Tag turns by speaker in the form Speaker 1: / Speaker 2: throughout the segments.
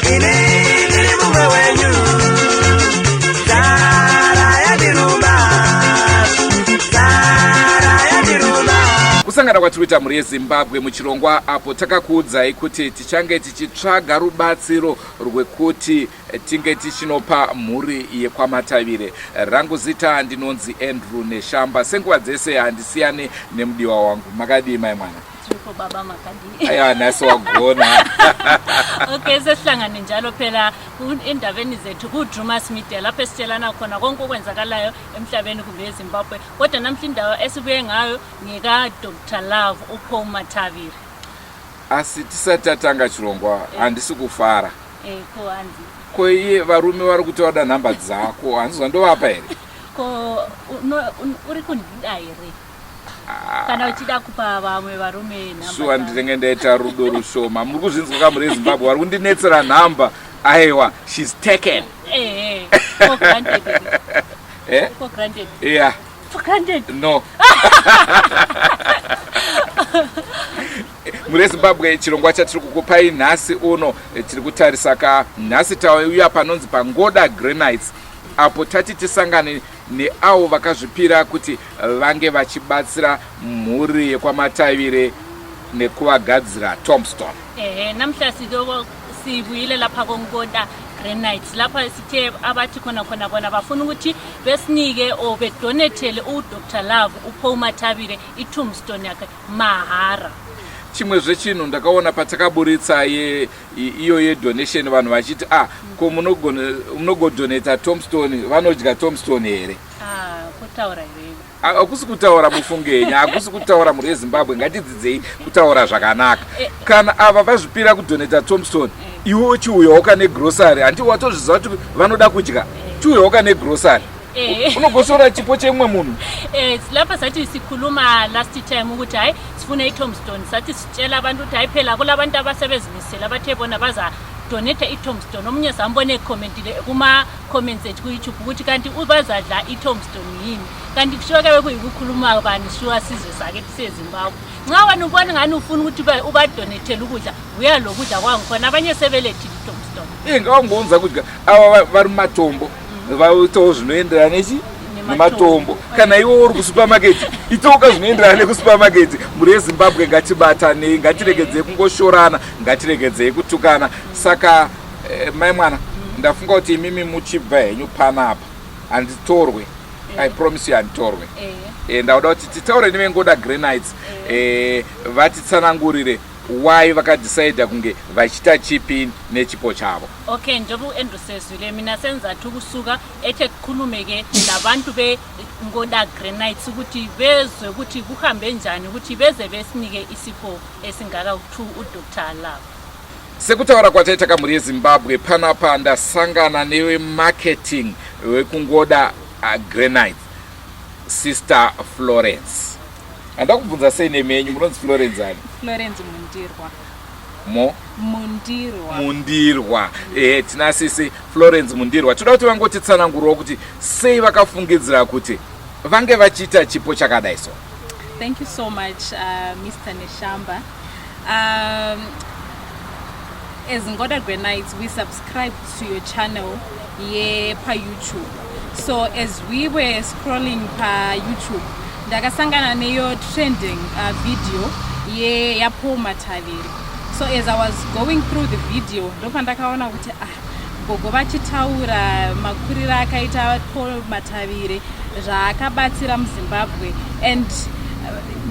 Speaker 1: Ini ndiri mumwe wenyu. Nzara yandiruma, nzara yandiruma.
Speaker 2: Kusangana kwatiri kuita mhuri yeZimbabwe muchirongwa apo takakuudzai kuti tichange tichitsvaga rubatsiro rwekuti tinge tichinopa mhuri yekwaMatavire. Rangu zita ndinonzi Andrew Neshamba. Senguva dzese handisiyane nemudiwa wangu. Makadii mai mwana?
Speaker 3: Tiripo baba, makadii?
Speaker 2: Aiwa, nhasi wagona.
Speaker 3: Okay, sesihlangane njalo phela endabeni zethu ku-Drumas Media, lapho esitshelana khona konke okwenzakalayo emhlabeni kumbe eZimbabwe. Kodwa namhla indawo esibuye ngayo ngeka-Dr Love uPaul Matavire.
Speaker 2: Asi tisati tatanga chirongwa, handisi kufara.
Speaker 3: Eh, ko hanzi?
Speaker 2: Ko iye varume vari kuti vada nhamba dzako, hanzi zvandovapa here?
Speaker 3: Ko uri kundida here kana uchida kupa vamwe varume nhamba
Speaker 2: Shuwa
Speaker 3: dzako?
Speaker 2: Ndinenge ndaita rudo rushoma. Muri kuzvinzwa kamuri eZimbabwe, vari kundinetsera nhamba. Aiwa, she's taken.
Speaker 3: Eh, for granted.
Speaker 2: Eh?
Speaker 3: For granted.
Speaker 2: Yeah.
Speaker 3: For granted.
Speaker 2: No, mhuri yeZimbabwe, chirongwa chatiri kukupai nhasi uno, tiri kutarisa ka nhasi tauya panonzi paNgoda Granites, apo tati tisangane neavo vakazvipira kuti vange vachibatsira mhuri yekwaMatavire nekuvagadzira tombstone.
Speaker 3: Ehe, namhla sibuyile lapha koNgoda Granites, lapha sithe abathi khona khona bona bafuna ukuthi besinike or bedonethele uDr Love uPaul Matavire i-tombstone yakhe mahara.
Speaker 2: Chimwe zvechinhu ndakaona patakaburitsa iyo yedonation, vanhu vachiti, "Ah, ko munogodonata tombstone, vanodya tombstone here?"
Speaker 3: Ah, kutaura here?
Speaker 2: Hakusi kutaura, mufungenyi, hakusi kutaura. Mhuri yeZimbabwe, ngatidzidzei kutaura zvakanaka. Kana ava vazvipira kudonata tombstone, iwe uchiuyawo kane grocery, handi watozviziva kuti vanoda kudya? Chiuyawo kane grocery. Unogosora chipo chemumwe munhu.
Speaker 3: Lapha sathi sikhuluma last time ukuthi hayi, sifuna i-tombstone, sathi sitshela abantu ukuthi hayi phela kulabantu abasebezimisele, abathe bona bazadonate i-tombstone. Omunye sambone ekhomentile kuma-comments ethu ku-YouTube ukuthi kanti bazadla i-tombstone yini? Kanti kushiwa kuyabe kuyikukhuluma bani? Shuwa sizwe sakithi seZimbabwe, nxa wena ubona ngani ufuna ukuthi ubadonethele ukudla, uya lokudla kwangikhona, abanye sebelethile i-tombstone.
Speaker 2: Ingawangounza kudya, ava vari mumatombo vaitawo zvinoenderana nechi nematombo. Kana iwe uri kusupermarket, itoka zvinoenderana nekusupermarket. Mhuri yeZimbabwe, ngatibatanei, ngatiregedzei kungoshorana, ngatiregedzei kutukana. Saka mai mwana, ndafunga kuti imimi muchibva henyu panapa, handitorwe, I promise you, handitorwe. Ndauda kuti titaure neveNgoda Granites, vatitsanangurire why vakadhisaidha kunge vachiita chipi nechipo chavo.
Speaker 3: Okay, njengoba u-Andrew sezwile, mina senzathi ukusuka ethe kukhulume-ke labantu beNgoda Granites ukuthi bezwe ukuthi kuhambe njani ukuthi beze besinike isipho esingaka to uDr Love.
Speaker 2: Sekutaura kwataita kamhuri yeZimbabwe, panapa ndasangana newemarketing wekuNgoda Granite, Sister Florence. Handa kubvunza sei nemenyu, munonzi Florence ani?
Speaker 4: Florence Mundirwa.
Speaker 2: Mo?
Speaker 4: Mundirwa.
Speaker 2: Mundirwa. Tina sisi Florence Mundirwa. Toda kuti vangotitsanangurawo kuti sei vakafungidzira kuti vange vachiita chipo chakadai so.
Speaker 4: Thank you so much, Mr. Neshamba. As Ngoda Granites, we subscribe to your channel ye pa YouTube. So as we were scrolling pa YouTube, ndakasangana neyo trending video ye yaPaul Matavire. So as I was going through the video, ndopandakaona kuti, ah, gogo vachitaura makuriro akaita Paul Matavire, zvaakabatsira muZimbabwe, and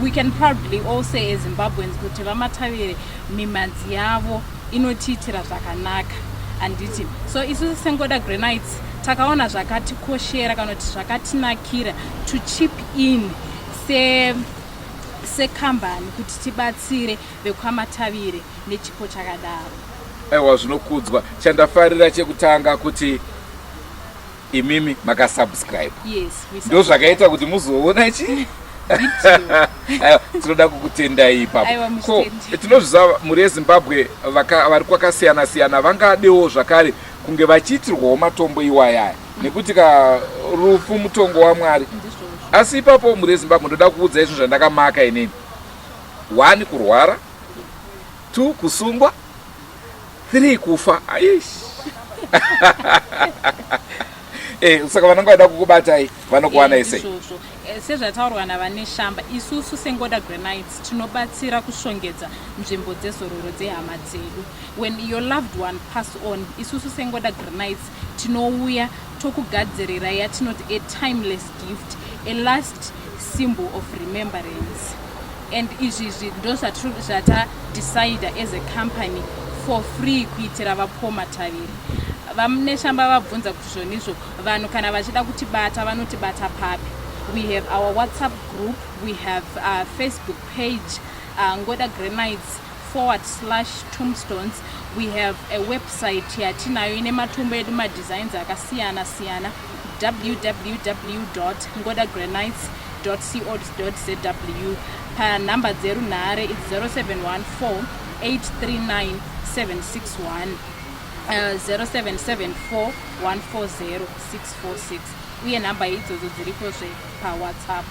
Speaker 4: we can proudly all say as Zimbabweans kuti vaMatavire mimhanzi yavo inotiitira zvakanaka, handiti? So isusu seNgoda Granites takaona zvakatikoshera kana kuti zvakatinakira to chip in se sekambani kuti tibatsire vekwaMatavire nechipo chakadaro.
Speaker 2: Aiwa, zvinokudzwa. Chandafarira chekutanga kuti imimi makasubscribe.
Speaker 4: Yes, we
Speaker 2: Ndo zvakaita kuti muzoona chi
Speaker 4: video.
Speaker 2: Aiwa, tinoda kukutendai ipapo.
Speaker 4: Aiwa,
Speaker 2: Ko
Speaker 4: muchitendi.
Speaker 2: tinozviziva mhuri yeZimbabwe vari kwakasiyana siyana vangadewo zvakare kunge vachiitirwawo matombo iwayaya, nekuti ka rufu mutongo waMwari.
Speaker 4: Ndizvozvo.
Speaker 2: Asi ipapo, mhuri yeZimbabwe, ndoda kuudza izvo zvandakamaka inini: one, kurwara; two, kusungwa; 3 kufa. Aish. Saka vanenge vaida kukubatai vanokuwanai sei?
Speaker 4: Izvozvo sezvataurwa naVaNeshamba, isusu seNgoda Granites tinobatsira kushongedza nzvimbo dzezororo dzehama dzedu. When your loved one pass on, isusu seNgoda Granites tinouya tokugadzirira yatinoti a timeless gift, a last symbol of remembrance. And izvizvi ndo zvatadecida as a company for free kuitira vaPaul Matavire. VaNeshamba vabvunza kuti zvonizvo vanhu kana vachida kutibata vanotibata papi. We have our WhatsApp group, we have our Facebook page, Ngoda Granites /tombstones. We have a website yatinayo ine matombo edu, madesigns akasiyana siyana, www.ngodagranites.co.zw. Panhamba dzerunhare its 0714 839 761, 0774 140 646, uye nhamba idzodzo dziripozve paWhatsApp.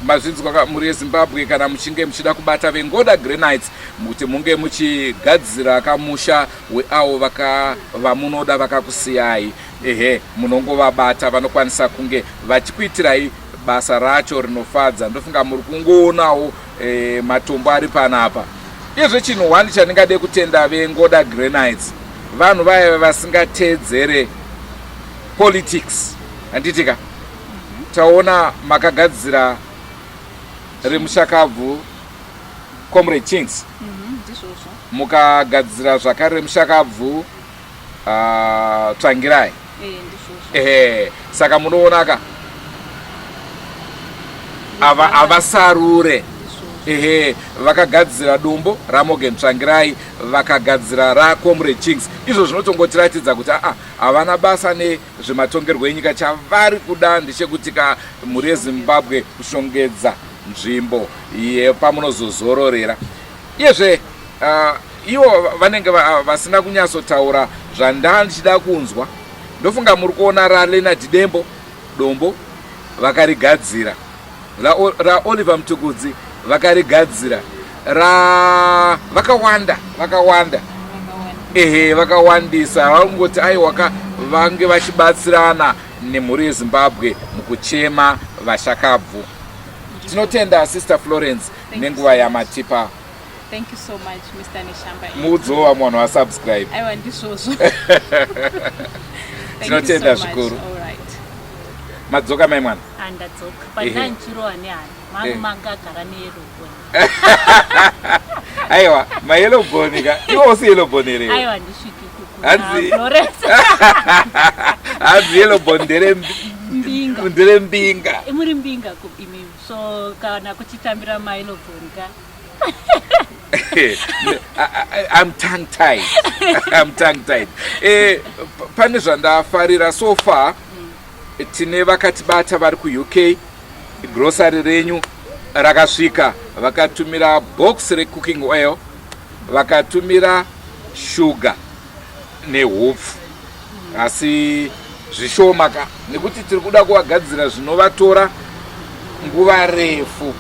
Speaker 2: Mazvinzwa, mhuri yeZimbabwe. Kana muchinge muchida kubata veNgoda Granites kuti munge muchigadzira kamusha weavo vamunoda vakakusiyai, ehe, munongovabata, vanokwanisa kunge vachikuitirai basa racho rinofadza. Ndofunga muri kungoonawo matombo ari panapa. Uyezve chinhu one chandingade kutenda veNgoda Granites, vanhu vaya vasingateedzere politics, handitika? Taona makagadzira remushakabvu Comrade Chinx.
Speaker 4: Ndizvozvo.
Speaker 2: Mukagadzira zvakare remushakabvu Tsvangirai.
Speaker 4: Ndizvozvo.
Speaker 2: Ehe, saka munoonaka ava havasarure.
Speaker 4: Ndizvozvo.
Speaker 2: Ehe, vakagadzira dombo raMorgan Tsvangirai, vakagadzira raComrade Chinx. Izvo zvinotongotiratidza kuti aa, havana basa nezvematongerwo enyika. Chavari kuda ndechekuti ka mhuri yeZimbabwe kushongedza nzvimbo yepamunozozororera. Uyezve ivo vanenge vasina kunyatsotaura zvandaa ndichida kunzwa. Ndofunga muri kuona raLeonard Dembo dombo vakarigadzira, raOliver Mutukudzi vakarigadzira, ra vakawanda vakawanda.
Speaker 4: Vakawanda.
Speaker 2: Ehe, vakawandisa. Vangoti aiwaka vange vachibatsirana nemhuri yeZimbabwe mukuchema vashakabvu. Tinotenda, Sister Florence,
Speaker 4: Thank you
Speaker 2: nenguva
Speaker 4: so much.
Speaker 2: yamatipa.
Speaker 4: Thank you so much, Mr Neshamba.
Speaker 2: Muudzowo vamwe vanhu vasubscribe.
Speaker 4: Aiwa, ndizvozvo. Thank you
Speaker 2: Tinotenda
Speaker 4: so much.
Speaker 2: zvikuru.
Speaker 4: All right.
Speaker 2: Madzoka, mai mwana?
Speaker 3: Andadzoka, but ndandichirowa nehana mangu. Mangagara neyellow bone.
Speaker 2: Aiwa, mayellow bone ka, iwo usi yellow bone here?
Speaker 3: Aiwa, ndisviki. Florence.
Speaker 2: Hanzi yellow bone ndere
Speaker 3: mbinga.
Speaker 2: Ndere mbinga.
Speaker 3: Muri mbinga imi, so kana kuchitambira mayellow bone ka.
Speaker 2: I'm tongue tied, I'm tongue tied. Pane zvandafarira so far. Tine vakatibata vari kuUK, grocery renyu rakasvika, vakatumira box recooking oil, vakatumira shuga nehupfu, asi zvishoma ka, nekuti tiri kuda kuvagadzira zvinovatora nguva refu.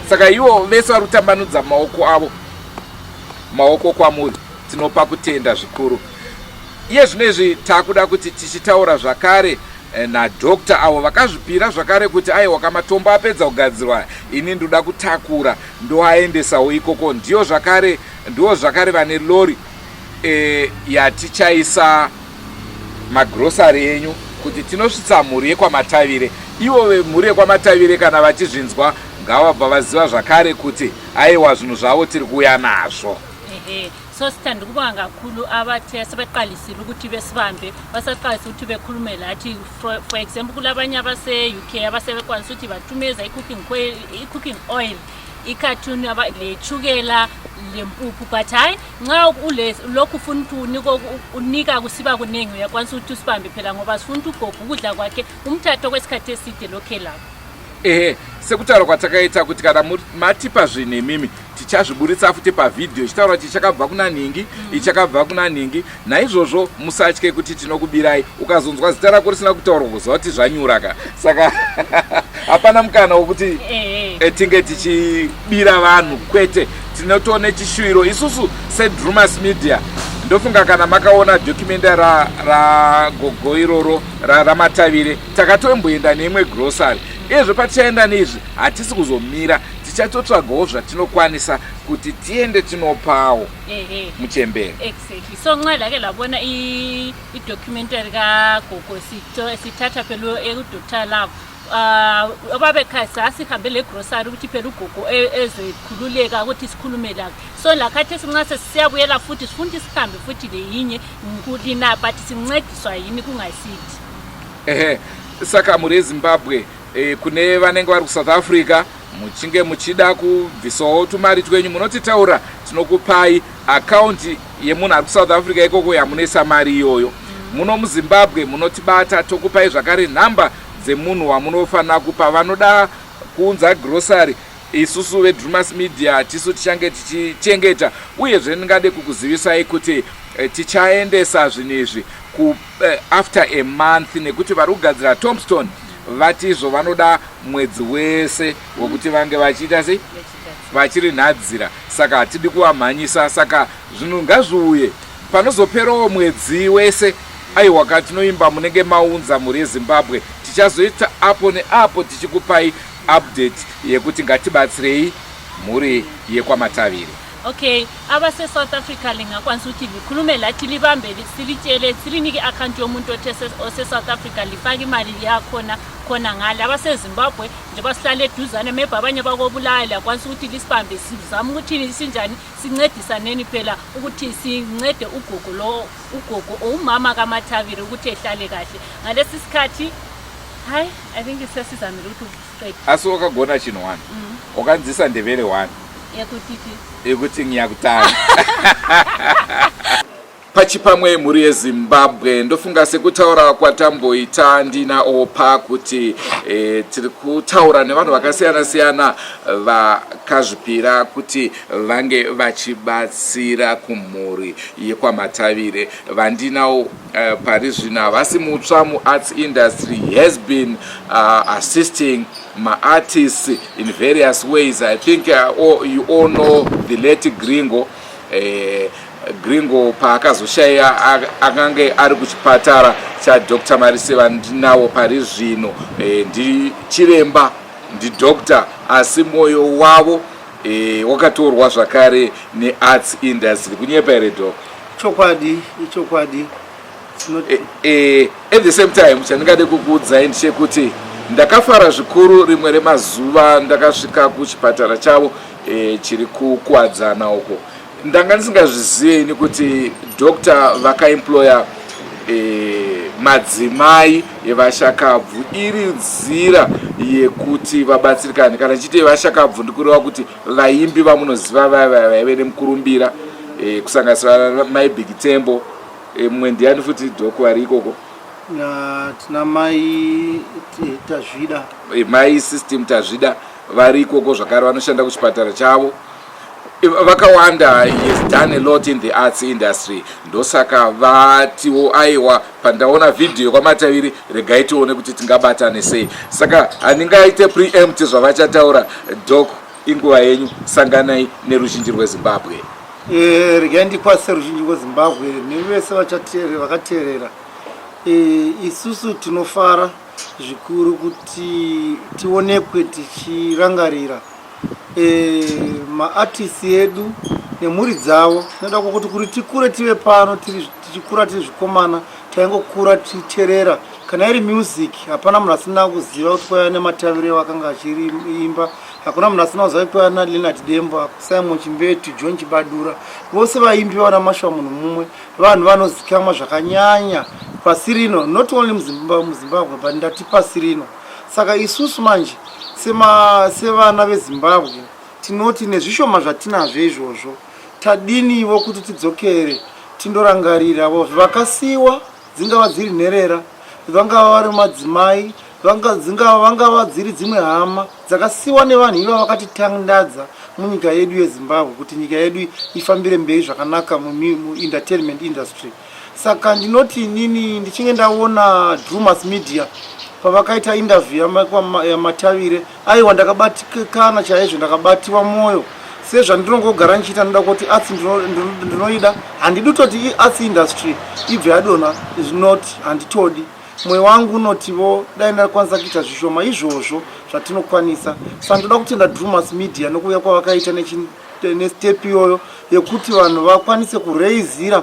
Speaker 2: Saka ivo vese vari kutambanudza maoko avo, maoko kwamuri, tinopa kutenda zvikuru. Iye zvino izvi taakuda kuti tichitaura zvakare nadoctor avo vakazvipira zvakare kuti aiwa, kamatombo apedza kugadzirwa, ini ndoda kutakura ndoaendesawo ikoko. Ndiyo zvakare, ndiwo zvakare vane lori yatichaisa magrosari enyu kuti tinosvitsa mhuri yekwaMatavire. Ivo vemhuri yekwaMatavire kana vachizvinzwa, ngavabva vaziva zvakare kuti aiwa, zvinhu zvavo tiri kuuya nazvo.
Speaker 3: Ehe, so sithanda ukubonga kakhulu abathe sebeqalisile ukuthi besibambe, basaqalisa ukuthi bekhulume lathi. For example, kulabanye abase-UK abasebekwanisa ukuthi bathumeza i-cooking oil, icarton lechukela, lempuphu. But hhayi, nxa lokhu ufuna ukuthi unika kusiba kuningi, uyakwanisa ukuthi usibambe phela, ngoba sifuna ukuthi ugogo ukudla kwakhe umthathe okwesikhathi eside lokhu elapho.
Speaker 2: Ehe, sekutaura kwatakaita kuti kana matipa zvinhu imimi, tichazviburitsa futi pavhidhiyo ichitaura kuti ichakabva kuna nhingi, ichakabva kuna nhingi. Naizvozvo musatye kuti tinokubirai. Ukazonzwa zita rako risina kutaurwa, kuziva kuti zvanyura ka. Saka hapana mukana wokuti tinge tichibira vanhu, kwete. Tinotone chishuviro isusu seDrumas Media. Ndofunga kana makaona documentary ragogo iroro raMatavire, takatomboenda neimwe grocery. Izvo patichaenda neizvi hatisi kuzomira, tichatotsvagawo zvatinokwanisa kuti tiende tinopawo muchembere.
Speaker 3: Exactly. So nxa lake labona i-documentary kagogo, sithatha phela eku-Dr Love, ababekhaya, sasihambe le grocery ukuthi phela ugogo ezekhululeka ukuthi sikhulume lakhe. So lakhathesi nxa sesiyabuyela futhi, sifuna ukuthi sihambe futhi leyinye lina, but sincediswa yini kungasithi.
Speaker 2: Ehe, saka mhuri yeZimbabwe, kune vanenge vari kuSouth Africa, muchinge muchida kubvisawo tumari twenyu, munotitaura, tinokupai akaunti yemunhu ari kuSouth Africa ikoko yamunoisa mari iyoyo. Muno muZimbabwe munotibata, tokupai zvakare nhamba dzemunhu wamunofanira kupa. Vanoda kuunza grocery, isusu veDrumas Media tisu tichange tichichengeta. Uyezve ndingade kukuzivisai kuti tichaendesa zvinhu izvi ku after a month, nekuti vari kugadzira tombstone vati izvo vanoda mwedzi wese wekuti vange vachiita sei, vachiri nhadzira. Saka hatidi kuvamhanyisa, saka zvinhu ngazviuye panozoperawo mwedzi wese. Aiwa ka, tinoimba munenge maunza. Mhuri yeZimbabwe, tichazoita apo neapo tichikupai update yekuti ngatibatsirei mhuri yekwaMataviri.
Speaker 3: Okay, abase-South Africa lingakwanisa ukuthi likhulume lathi, libambe, silitshele, silinike i-akhawunti yomuntu ose-South Africa, lifake imali yakhona khona ngale. AbaseZimbabwe, njengoba sihlale eduzane, maybe abanye bakobulaya, liyakwanisa ukuthi lisibambe, sizame ukuthi sinjani sincedisaneni phela ukuthi sincede ugogo lo, ugogo umama kaMathavire, ukuthi ehlale kahle ngalesi sikhathi. Hayi, I think sesizamile ukuthi siqede.
Speaker 2: Asi wakagona chinhu one, wakanzisa Ndebele one.
Speaker 3: Yekutiti?
Speaker 2: Yekuti ngiyakutanga pachipamwe. Mhuri yeZimbabwe, ndofunga sekutaura kwatamboita ndina Opa kuti tiri kutaura nevanhu vakasiyana siyana vakazvipira kuti vange vachibatsira kumhuri yekwaMatavire. Vandinawo pari zvino havasi mutsva muarts industry. He has been assisting maartists in various ways. I think you all know the late Gringo. Gringo paakazoshaya akange ari kuchipatara chaDr Marise. Vandinawo pari zvino ndichiremba, ndidoctor, asi mwoyo wavo wakatorwa zvakare nearts industry. Kunyepa here, doc?
Speaker 5: Chokwadi, ichokwadi.
Speaker 2: At the same time, chandingade kukuudzai ndechekuti ndakafara zvikuru rimwe remazuva ndakasvika kuchipatara chavo chiri kuKuwadzana uko. Ndanga ndisingazvizivi kuti doctor vakaemploya madzimai evashakabvu iri nzira yekuti vabatsirikane. Kana chiite vashakabvu, ndikureva kuti vaimbi vamunoziva vaya vaya vaive nemukurumbira, kusanganisira mai Big Tembo, mumwe ndiani futi, doc, vari ikoko?
Speaker 5: Tina mai Tazvida.
Speaker 2: Mai System Tazvida vari ikoko zvakare, vanoshanda kuchipatara chavo. Vakawanda. He has done a lot in the arts industry. Ndosaka vatiwo aiwa, pandaona vhidhiyo kwaMataviri, regai tione kuti tingabatane sei. Saka handingaite preempt zvavachataura. Doc, inguva yenyu, sanganai neruzhinji rweZimbabwe.
Speaker 5: Regai ndikwazise ruzhinji rweZimbabwe nevese vakateerera. Isusu tinofara zvikuru kuti tionekwe tichirangarira maartist edu nemhuri dzavo. Tinoda kuti kuri tikure tive pano tichikura tiri zvikomana, taingokura tichiterera kana iri music. Hapana munhu asina kuziva kuti kwaiva neMatavire akanga achiimba. Hakuna munhu asina kuziva kuti kwaiva naLeonard Dembo, Simon Chimbetu, John Chibadura, vose vaimbi vana Mashuwa munhu mumwe, vanhu vanozikamwa zvakanyanya pasi rino, not only muZimbabwe but ndati pasi rino. Saka isusu manje sevana veZimbabwe tinoti nezvishoma zvatinazvo izvozvo, tadinivo kuti tidzokere tindorangariravo vakasiyiwa, dzingava dziri nherera, vangava vari madzimai, vangava dziri dzimwe hama dzakasiyiwa nevanhu iva vakatitandadza munyika yedu yeZimbabwe kuti nyika yedu ifambire mberi zvakanaka muentertainment industry. Saka ndinoti inini ndichinge ndaona Drumas Media pavakaita interview yaMatavire, aiwa, ndakabatikana chaizvo, ndakabatiwa mwoyo. Sezvandinongogara ndichiita, ndoda kuti arts ndinoida, handidi kutoti iarts industry ibve yadonha, is not, handitodi. Mwoyo wangu unotivo dai ndakwanisa kuita zvishoma izvozvo zvatinokwanisa. Saka ndoda kutenda Drumas Media nokuuya kwavakaita nestep iyoyo yekuti vanhu vakwanise kureizira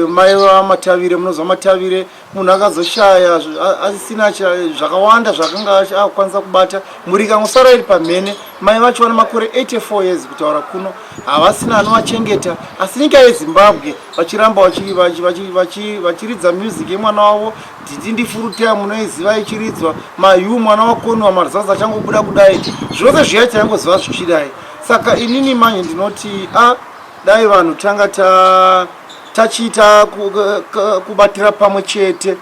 Speaker 5: mai vaMatavire. Munoziva Matavire munhu akazoshaya asisina zvakawanda zvakanga akukwanisa kubata. Mhuri ikangosara iri pamhene. Mai vacho vane makore 84 years kutaura kuno, havasina anovachengeta, asi nyika yeZimbabwe vachiramba vachiridza music yemwana wavo. Dhiti ndifuruteya munoiziva ichiridzwa mayu mwana wakoniwa maresults achangobuda kudai, zvose zviya taingoziva zvichidai. Saka inini manje ndinoti a dai vanhu tanga tachiita kubatira pamwe chete,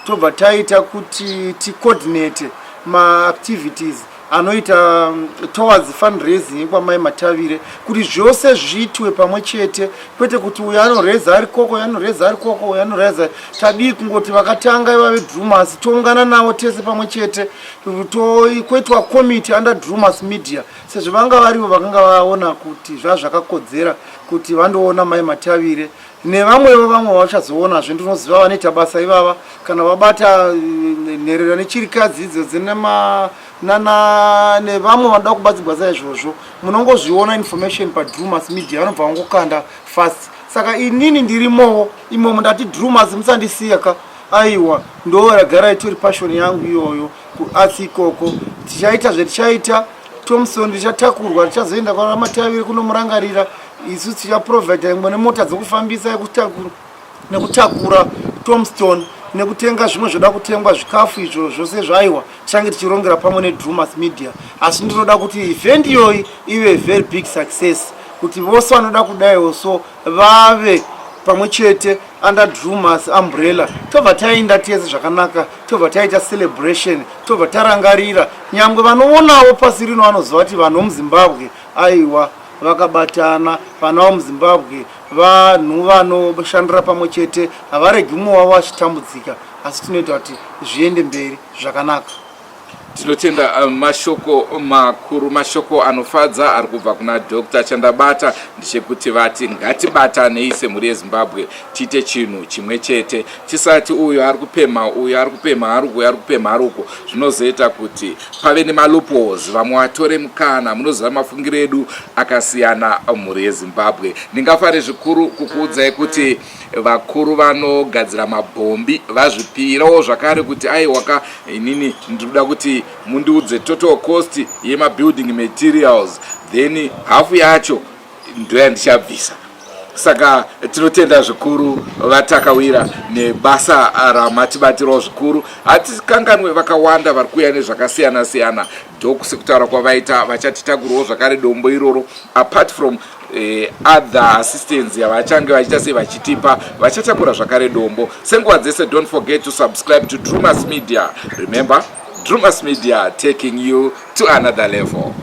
Speaker 5: tobva taita kuti ticoordinate maactivities anoita towards fundraising yekwamai Matavire, kuti zvose zviitwe pamwe chete, kwete kuti uyo anoreza ari koko, uyo anoreza ari koko, uyo anoreza. Tadii kungoti vakatanga ivave Drumas, toungana navo tese pamwe chete, koitwa committee under Drumas Media, sezvo vanga varivo vakanga vaona kuti zvazvakakodzera kuti vandoona mai Matavire nevamwevo. Vamwe vachazoonazve, ndinoziva vanoita basa ivava kana vabata nherera nechirikadzi idzodzi nana nevamwe vanoda kubatsirwa saizvozvo. Munongozviona information paDrumas Media, vanobva vangokanda fast. Saka inini ndirimowo imomo. Ndati Drumas musandisiya ka, aiwa, ndo ragara itori passion yangu iyoyo kuarts ikoko. Tichaita zvetichaita. Tombstone richatakurwa, richazoenda kwaMatavire kunomurangarira. Isu tichaprovida imwe nemota dzokufambisa nekutakura tombstone, nekutenga zvimwe zvoda kutengwa, zvikafu izvo zvose zvaiwa tichange tichirongera pamwe neDrumas Media. Asi ndinoda kuti event iyoyi ive very big success, kuti vose vanoda kudaiwo so vave pamwe chete under Drumas umbrella, tobva taenda tese zvakanaka, tobva taita celebration, tobva tarangarira. Nyangwe vanoonawo pasi rino vanoziva kuti vanhu vemuZimbabwe aiwa vakabatana, vana vamuZimbabwe vanhu vanoshandira pamwe chete, havaregi mumwe wavo achitambudzika, asi tinoita kuti zviende mberi zvakanaka.
Speaker 2: Tinotenda mashoko makuru, mashoko anofadza ari kubva kuna Dr. Chandabata ndechekuti vati ngatibatanei semhuri yeZimbabwe, tiite chinhu chimwe chete, tisati uyu ari kupemha, uyu ari kupemha ari uku, uyu ari kupemha ari uku. Zvinozoita kuti pave nemaloopholes, vamwe vatore mukana. Munoziva mafungiro edu akasiyana, mhuri yeZimbabwe. Ndingafare zvikuru kukuudzai kuti vakuru vanogadzira mabhombi vazvipirawo zvakare kuti aiwaka, inini ndinoda kuti mundiudze total cost yemabuilding materials, then hafu yacho ndoyandichabvisa. Saka tinotenda zvikuru vaTakawira nebasa ramatibatirawo zvikuru. Hatikanganwe vakawanda vari kuuya nezvakasiyana siyana. Doc, sekutaura kwavaita, vachatitakurawo zvakare dombo iroro, apart from other assistance yavachange vachiita sei vachitipa, vachatakura zvakare dombo. Senguva dzese, don't forget to subscribe to Drumas Media. Remember, Drumas Media, taking you to another level.